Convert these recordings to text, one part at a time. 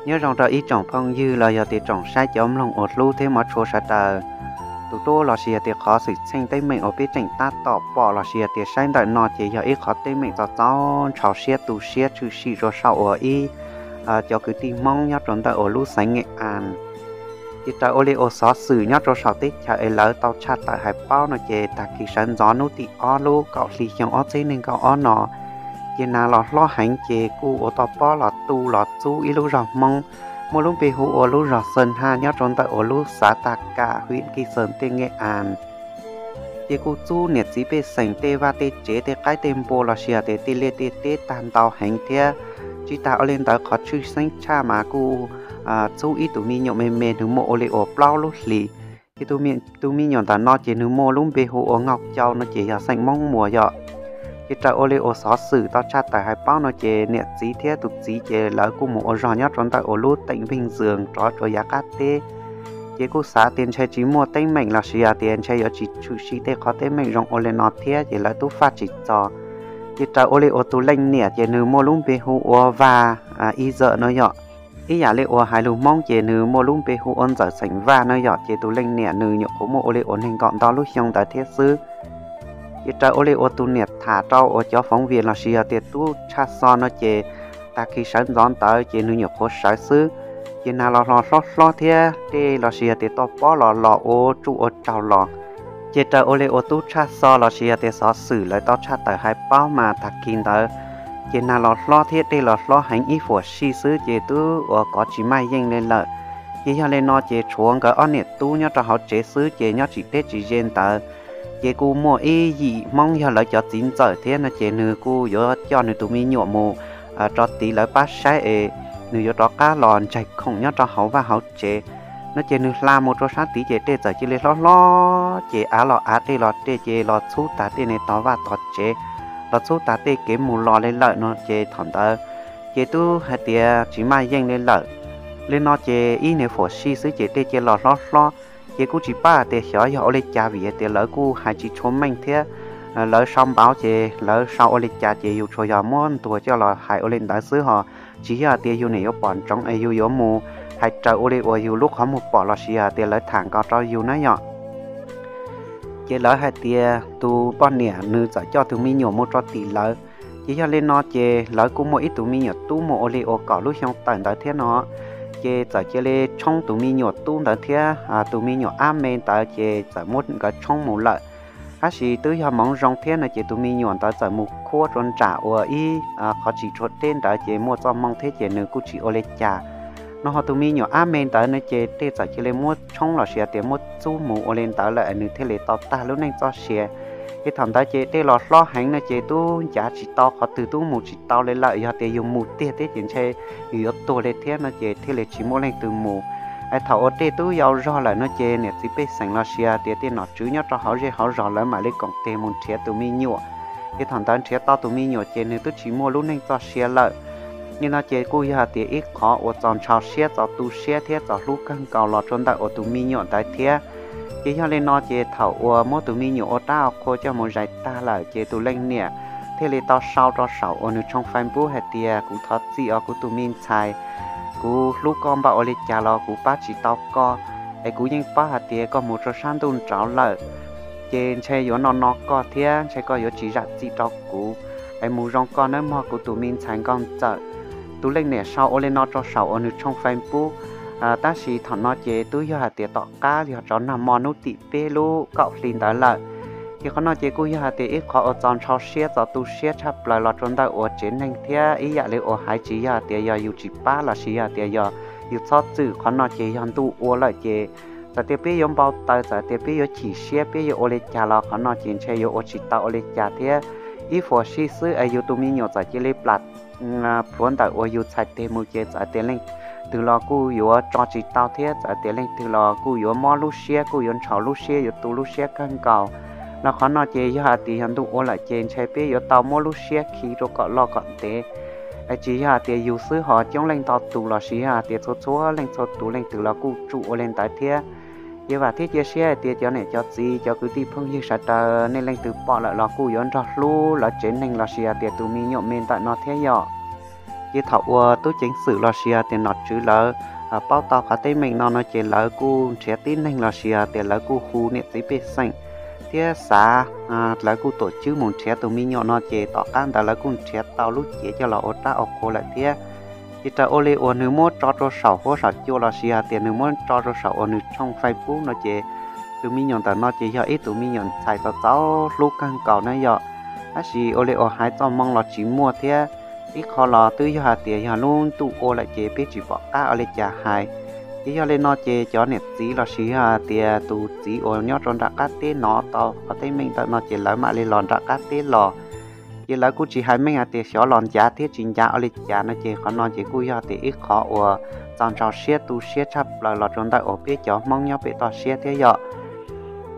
Nyob zoo rau ib tsoom phooj ywg los yog tias tsoom saib cov mloog uas hlub thiab hmov tshua sawv daws. Tus duab los sis yog tias qhov xwm txheej teeb meem uas peb tseem tab tom pom los sis yog tias saib ntawm no ces yog ib qhov teeb meem txaus txaus ntshau siab tu siab tshwm sim rau saum uas ib cov kwv tij Hmoob nyob rau ntawm uas lub xeev Nge As. Ces raws ua li uas xov xwm nyob rau saum teb chaws es lawv tau tshaj tawm hais paub no ces tag kis sawv ntxov hnub tim ob lub kaum hli xyoo ob txhiab nees nkaum ob no, ces nas los hlob heev ces kuj ua toj pob los tu los txub ib lub zos Hmoob muaj lub npe hu ua lub zos Xawj Naj nyob rau ntawm uas lub xav Tag Kam hwm Kis Xees tej Nge As. Ces kuj txub niam txiv pej xeem tej vaj tej tsev tej qaib tej npua los sis yog tias tej liaj tej teb tag ntau heev thiab. Tsis tas ua li ntawd qhov tshwj xeeb tshaj mas kuj txub ib tus me nyuam me me nws muaj ua li uas plaub lub hlis. Ces tus me nyuam ntawm no ces nws muaj lub npe hu ua Nkauj Cau no ces yog xeem Hmoob Muas yom. Ces raws ua li uas xov xwm tau tshaj tawm hais paub no ces niam txiv thiab tus txiv ces lawv kuj mus ua zog nyob rau ntawm uas lub teem Veej Ntxwm rov rau yav qab teb. Ces kuj xav tias ntshe tsis muaj teeb meem los sis yog tias ntshe yuav tsis tshwm sim tej qhov teeb meem zoo ua li no thiab ces lawv twb faj tsis txog. Ces raws ua li uas tus leej niam ces nws muaj lub npe hu ua Vaj Ib Zawm no yom. Ib yam li uas hais lus Hmoob ces nws muaj lub npe hu ua Ntxawm xeem Vaj no yom, ces tus leej niam nws nyuam qhuav muaj ua li uas nees nkaum ntau lub xyoo ntawd thiab xwb. Ces raws ua li uas tus niam tham rau uas cov foov vias los sis yog tias tub tshaj xo no ces tag kis sawv ntxov ntawd ces nws nyuam qhuav sawv xwb, ces nas los hlob hlob thiab dej los sis yog tias toj pob los los ua tsuj ua raug los. Ces raws ua li uas tub tshaj xo los sis yog tias xov xwm lawv tau tshaj tawm hais paub mas tag kis ntawd ces nas los hlob thiab dej los hlob heev ib fuam sij xwb ces twb ua kov tsis maj yeej li lawm. Ces yog li no ces tshuav nkawd ob niam tub nyob rau hauv tsev xwb ces nyob tsis deb tsis ze ntawd ces kuj muaj ib yim Hmoob yog lawv cov txiv ntxawm thiab no ces nws kuj yuav coj nws tus me nyuam mus rau tid lawv pab saib es nws yuav rov qab los ntsaig khoom nyob rau hauv vaj hauv tsev no ces nws hla mus rau sab tid ces dej txawm cia li hlob hlob ces av los av dej los dej ces los txhub tas tej niag tog vaj tog tsev, los txhub tas tej kev mus los li lawm no ces thaum ntawd ces twb hais tias tsis maj yeej li lawm. Li no ces ib niag fuam sij xwb ces dej cia los hlob hlob. Ces kuj tsis paub hais tias xyov yog ua li cas vim hais tias lawv kuj hais tsis tshua meej thiab. Lawv sau npauv ces lawv sau ua li cas ces yus tsuas yog muab ntuas coj los hais ua li ntawd xwb ho tsis yog hais tias yus nim yuav pom ntsoov es yus yuav mus hais raws ua li uas yus lub qhov muag pom los sis yog hais tias lawv tham nkaus rau yus na yom. Ces lawv hais tias tus poj niam nws txawm coj tus me nyuam mus rau tim lawv. Ces yog li no ces lawv kuj muaj ib tug me nyuam tub muaj ua li uas kaum lub xyoo tawm ntawd thiab no. Ces txawm cia li tshoob tus me nyuam tub ntawd thiab tus me nyuam ab me ntawd ces txawm muab nkawd tshoob mus lawm. Tab sis twb yog hmoov zoo thiab no ces tus me nyuam ntawd txawm mus khuab rau nram uas ib qhov tsis tshua deb ntawd ces muaj txoj hmoo thiab ces nws kuj tsis ua li cas. No ho tus me nyuam ab me ntawd no ces dej txawm cia li muab tshoob los sis tias muab txub mus ua li ntawd lawm nws thiaj li tau tag lub neej txoj sia. Ces thaum ntawd ces dej los hlob heev no ces tub ncav tsis tau qhov twg tub mus tsis tau li lawm, yog tias yus mus tiag thiab ces ntshe yus yuav tuag li thiab no ces thiaj li tsis muaj leej twg mus. Es thaum uas dej twb yau zog lawm no ces niam txiv pej xeem los sis tias tej nom tswv nyob rau hauv zej hauv zos lawv mam li koom tes mus nrhiav tus me nyuam. Ces thaum ntawd nrhiav tau tus me nyuam ces nws twb tsis muaj lub neej txoj sia lawm. Li no ces kuj yog hais tias ib qhov uas txaus ntshau siab txaus tu siab thiab txaus hlub kawg nkaus los rau ntawm uas tus me nyuam ntawd thiab. Ces yog li no ces thaum uas muab tus me nyuam ua dab ua qhua coj mus zais tag lawm ces tus leej niam thiaj li tau sau rau saum uas nws tshooj Facebook hais tias kuv thov txim os kuv tus me ntxhais, kuv hlub koj npaum ua li cas los kuv pab tsis tau koj. Es kuv yeej paub hais tias koj mus rau sab ntuj nraud lawm ces ntshe yuav no no koj thiab ntshe koj yuav tsis zam txim rau kuv. Es mus zoo koj nawb mog kuv tus me ntxhais nkauj ntxawm. Tus leej niam sau ua li no rau saum uas nws tshooj Facebook. Tab sis thaum no ces twb yog hais tias tom qab yog rau nag hmo hnub tim peb lub kaum hli ntawd lawm. Ces qhov no ces kuj yog hais tias ib qhov uas txaus ntshau siab txaus tu siab tshaj plaws los rau ntawm uas tsev neeg thiab ib yam li uas hais tsis yog hais tias yog yus tsis pab los sis yog hais tias yog yus txhob txwm, qhov no ces yog ntuj ua lawm ces txawm tias peb yuav npau taws txawm tias peb yuav chim siab peb yuav ua li cas los qhov no ces ntshe yuav ua tsis tau ua li cas thiab. Ib fuam sij xwb es yus tus me nyuam txawm cia li plam plhuav ntawm uas yus txhais tes mus ces txawm tias leej twg los kuj yuav tso tsis tau thiab txawm tias leej twg los kuj yuav mob lub siab kuj yuav ntshau lub siab yuav tu lub siab kawg nkaus. Los qhov no ces yog hais tias yog ntuj ua lawm ces ntshe peb yuav tau muab lub siab khi rau kom loj kom ntev. Es tsis yog hais tias yus xwb ho coob leej ntau tus los sis yog hais tias txhua txhua leej txhua tus leej twg los kuj tsum ua li ntawd thiab. Ces vam thiab cia siab hais tias cov niam cov txiv cov kwv tij phooj ywg sawv daws nej leej twg pom lawm los kuj yuav nrog hlub lawv tsev neeg los sis hais tias tus me nyuam me ntawm no thiab yom. Ces thaum uas tub ceev xwm los sis hais tias nom tswv lawv paub tau qhov teeb meem no no ces lawv kuj nrhiav tib neeg los sis hais tias lawv kuj hu niam txiv pej xeem thiab xav, lawv kuj tuam tswb mus nrhiav tus me nyuam no ces tom qab ntawd lawv kuj nrhiav tau lub cev coj los ua rab ua qhua lawm thiab. Ces raws ua li uas nws muab tso rau saum huab saum cua los sis hais tias nws muab tso rau saum uas nws tshooj Facebook no ces tus me nyuam ntawm no ces yog ib tus me nyuam ntxhais txaus txaus hlub kawg nkaus na yom. Tab sis ua li uas hais txoj hmoo los tsis muaj thiab, ib qho los twb yog hais tias yog lub ntuj ua lawm ces peb tsis pom qab ua li cas hais. Ces yog li no ces cov niam txiv los sis yog hais tias tus txiv uas nyob rau nram qab teb hnov tau qhov teeb meem ntawm no ces lawv mam li los nram qab teb los. Ces lawv kuj tsis hais meej hais tias xyov los ncav thiab tsis ncav ua li cas no ces qhov no ces kuj yog tias ib qhov uas txaus ntshau siab tu siab tshaj plaws los rau ntawm uas peb cov Hmoob nyob pem toj siab thiab yom.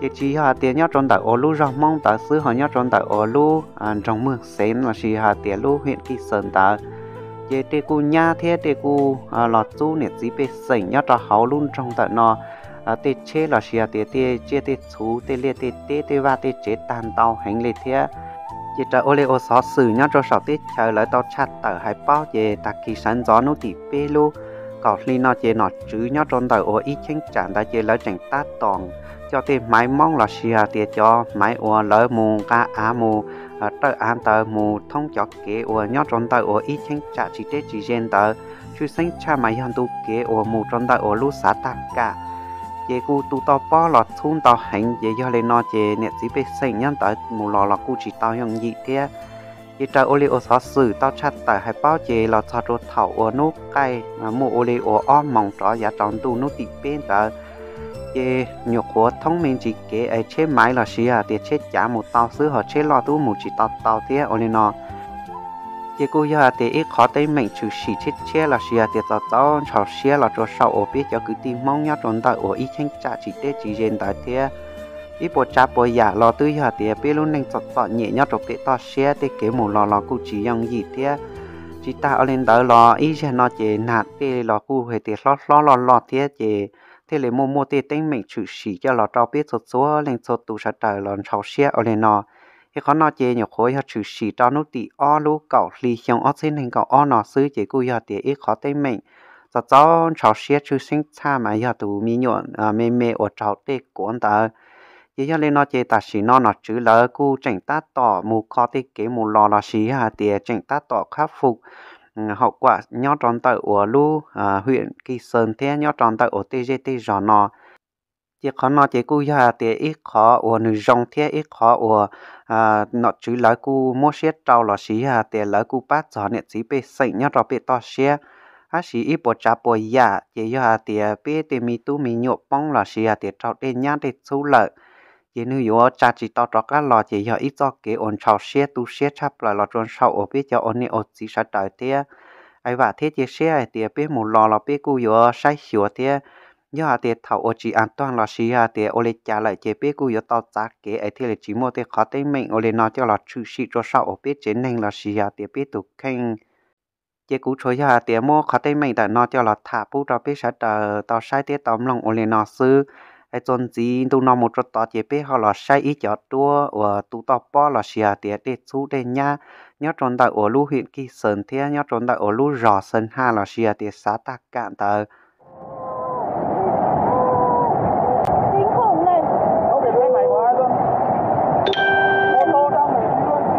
Ces tsis yog hais tias nyob rau ntawm uas lub zog Hmoob ntawd xwb, ho nyob rau ntawm uas lub nroog Mws Xeev los sis hais tias lub hiam Kis Xaws ntawd, ces tej kuj nyab thiab tej kuj los txub niam txiv pej xeem nyob rau hauv lub nroog ntawm no tej tsheb los sis hais tias tej tsiaj tej txhu tej liaj tej teb tej vaj tej tsev tag ntau heev li thiab. Ces raws ua li uas xov xwm nyob rau saum teb chaws lawv tau tshaj tawm hais paub ces tag kis sawv ntxov hnub tim peb lub kaum hli no ces nom tswv nyob rau ntawm uas ib cheeb tsam ntawd ces lawv tseem tab tom coj tej hmaiv Hmoob los sis hais tias cov hmaiv uas lawv mus nqa av mus tawj av ntawd mus thoob cov kev uas nyob rau ntawm uas ib cheeb tsam tsis deb tsis ze ntawd, tshwj xeeb tshaj mas yog ntu kev uas mus rau ntawm uas lub xav tag kam. Ces kuj tu toj pob los txhub ntau heev ces yog li no ces niam txiv pej xeem nyob ntawd mus los los kuj tsis tau yooj yim thiab. Ces raws ua li uas xov xwm tau tshaj tawm hais paub ces los txog rau thaum uas hnub qaij muaj ua li uas ob moos rov yav tsaus ntuj hnub tim peb ntawd, ces nyuam qhuav thoob me ntsis kev es tsheb maiv los sis hais tias tsheb cav mus tau xwb, ho tsheb loj twb mus tsis tau tau thiab ua li no. Ces kuj yog hais tias ib qhov teeb meem tshwm sim tshiab tshiab los sis hais tias txaus txaus ntshau siab los rau saum uas peb cov kwv tij Hmoob nyob rau ntawm uas ib cheeb tsam tsis deb tsis ze ntawd thiab. Ib puas tsav puas yam los twb yog hais tias peb lub neej txom txom nyem nyob rau pem toj siab tej kev mus los los kuj tsis yooj yim thiab. Tsis tas ua li ntawd los ib zaj no ces nag tej los kuj hais tias hlob hlob loj loj thiab ces thiaj li muaj muaj tej teeb meem tshwm sim coj los rau peb txhua txhua leej txhua tus sawv daws los ntshau siab ua li no. Ces qhov no ces nyuam qhuav yog tshwm sim rau hnub tim ob lub kaum hli xyoo ob txhiab nees nkaum ob no xwb ces kuj yog tias ib qhov teeb meem txaus txaus ntshau siab tshwj xeeb tshaj mas yog tus me nyuam me me uas raug tej kuav ntawd. Ces yog li no ces tam sim no nom tswv lawv kuj tseem tab tom mus kho tej kev mus los los sis yog hais tias tseem tab tom khab fum hauv kuam nyob rau ntawm uas lub hiam Kis Xaws thiab nyob rau ntawm uas tej zej tej zos no. Ces qhov no ces kuj yog hais tias ib qhov uas nws zoo thiab ib qhov uas nom tswv lawv kuj muab siab rau los sis yog hais tias lawv kuj pab txog niam txiv pej xeem nyob rau pem toj siab. Tab sis ib puas tsav puas yam ces yog hais tias peb tej me tub me nyuam poob los sis hais tias raug tej nyab tej txhub lawm, ces nws yuav tsa tsis tau rov qab los ces yog ib txoj kev uas ntshau siab tu siab tshaj plaws los rau saum uas peb cov ua niam ua txiv sawv daws thiab. Es vam thiab cia siab hais tias peb mus los los peb kuj yuav saib xyuas thiab. Yog hais tias thaum uas tsis an tuag los sis yog hais tias ua li cas lawm ces peb kuj yuav tau txav kev es thiaj li tsis muaj tej qhov teeb meem ua li no coj los tshwm sim rau saum uas peb tsev neeg los sis yog hais tias peb tus kheej. Ces kuv tsuas yog hais tias muab qhov teeb meem ntawm no coj los tham pub rau peb sawv daws tau saib thiab tau mloog ua li no xwb. Es txuas ntxiv ntu no mus rau tod ces peb ho los saib ib cov duab uas tu toj pob los sis hais tias tej txhub tej nyab nyob rau ntawm uas lub hiam Kis Xaws thiab nyob rau ntawm uas lub zos Xaws Haj los sis hais tias xav tag kam ntawd. Kinh khủng này.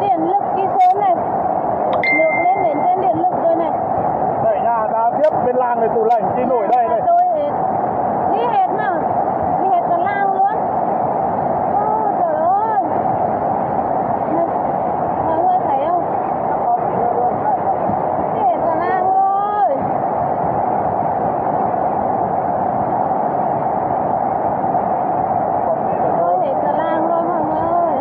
Điện lực cái số này. Được lên đến trên điện lực rồi này. Đẩy nhà ra tiếp bên làng này, tủ lạnh chỉ nổi đây này. Đi hết mà. Đi hết cả làng luôn. Ôi, trời ơi. Này, mọi người thấy không? Đi hết cả làng rồi. Ôi, hết cả làng rồi mọi người ơi.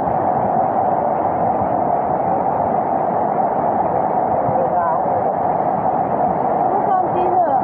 Không còn gì nữa.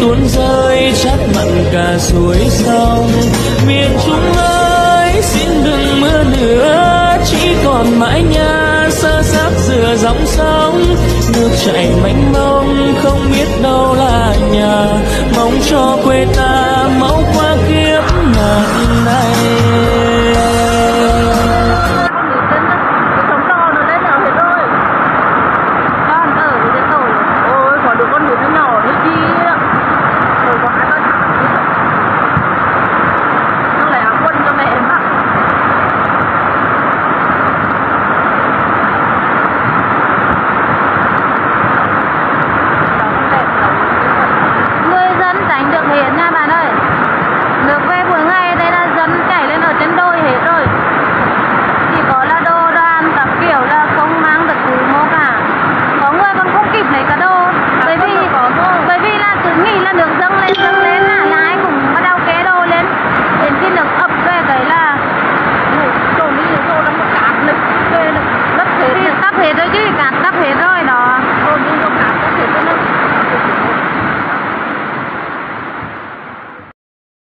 Tuôn rơi chất mặn cả suối sông. Miền Trung ơi, xin đừng mưa nữa, chỉ còn mái nhà xơ xác dựa dòng sông. Nước chảy mênh mông, không biết đâu là nhà, mong cho quê ta mau qua kiếp nạn này.